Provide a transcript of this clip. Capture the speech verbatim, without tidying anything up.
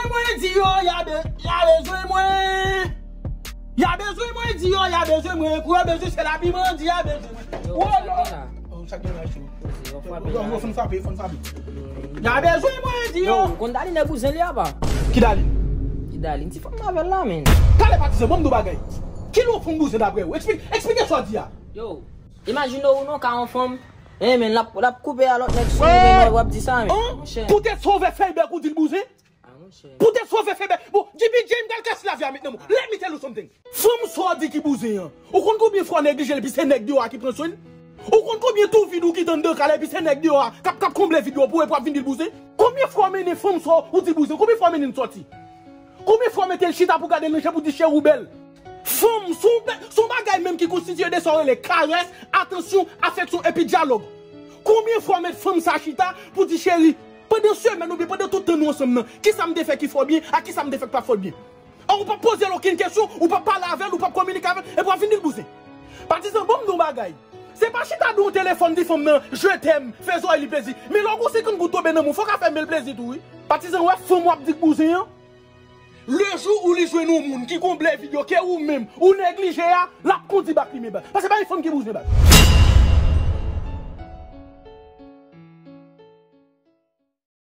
Mwen di yo, y a be-, y a bezwen mwen. Y a bezwen mwen, di yo, y a bezwen mwen. Kou yo bezwen sèl a piman, di y a bezwen mwen. Yo, oh, sa yo. Gen la? Oh, sa gen la, cho. Yo, yo, yo, fò n frape, fò n frape. Y a bezwen mwen, di yo. Yo, ou konn Daline bouzen li a pa? Ki Daline? Ki Daline? Ti fanm nan avè l la, men. Talè patizan, bon, m di w bagay. Ki lè yon fanm bouzen daprè ou? Eksplike, eksplike sa w di a. Yo, imajine w non, ka yon fanm, eh, men, l ap, l ap koupe a lòt nèg sou ou, men w ap di sa, men. Poutèt sa w vè fèy bèk ou di l bouzen? Ah, monchè. Poutèt sa w fè fè bèk. Bon, J P J, m pral kase lavi a met nan men w. Let me tell you something. Fanm sa w di ki bouzen an. Ou konn konbyen fwa w neglije l, epi se nèg deyò a ki pran swen l? Ou konn konbyen tou vid ou kite anndan kay la, epi se nèg deyò a k ap, k ap konble vid yo pou ou, epi w ap vin di l bouzen? Konbyen fwa w mennen fanm sa w di bouzen? Konbyen fwa w mennen l sòti? Konbyen fwa w mete l chita pou gade l nan je pou di cheri w bèl? Fanm, se yon ba-, se yon bagay menm ki konstitye de sa w rele karès, atansyon, afeksyon epi dyalòg. Konbyen fwa w met fanm sa chita pou di cheri, pandan semèn oubyen pandan tout tan nou ansanm nan, kisa m te fè ki fè w byen, ak kisa m te fè k pa fè w byen? An, ou p ap poze l okenn kesyon, ou p ap pale avè l, ou p ap kominike avè l, epi w ap vin di l bouzen. Patizan, ban m di w yon bagay. Se pa chita di yon telefòn di fanm nan, je t'aime, fè zòrèy li plezi. Men lè w gon senkant goud tonbe nan men w, fò w ka fè men l plezi tou, wi. Patizan, w wè fanm w ap di k bouzen an? Le jou ou li jwenn yon moun ki konble vid yo ke ou menm ou neglije a, l ap kondi bak li men baz. Paske pa gen fanm ki bouzen baz.